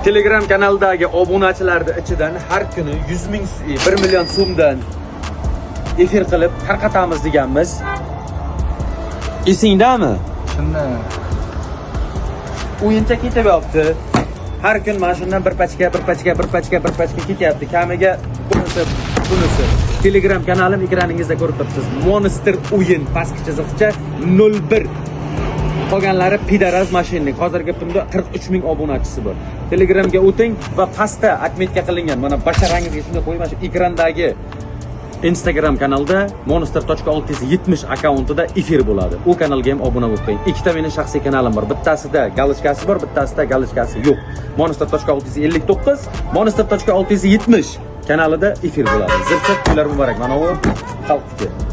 Telegram kanalidagi obunachilarni ichidan har kuni 100 ming, 1 million so'mdan efir qilib tarqatamiz deganmiz. Esingdami? Shunda. O'yincha ketyapti. Har kun mana shundan bir pachka, bir pachka, bir pachka, bir pachka ketyapti. Kamiga bunisi, bunisi. Telegram kanalim ekraningizda ko'rib turibsiz. Monster o'yin pastki chiziqcha 01. Qolganlari пидарас, мошенник. Hozirgi kunda 43 ming obunachisi bor. Telegramga o'ting va pastda отметка qilingan. Mana basharangizga shunday qo'yib, mana shu ekrandagi Instagram kanalda monster.670 akkauntida efir bo'ladi. U kanalga ham obuna bo'lib qo'ying. Ikkita meni shaxsiy kanalim bor. Bittasida галочка si bor, bittasida галочка si yo'q. Monster.659, monster.670 kanalida efir bo'ladi. Zirsiq, kunlar muborak. Mana u xalqniki.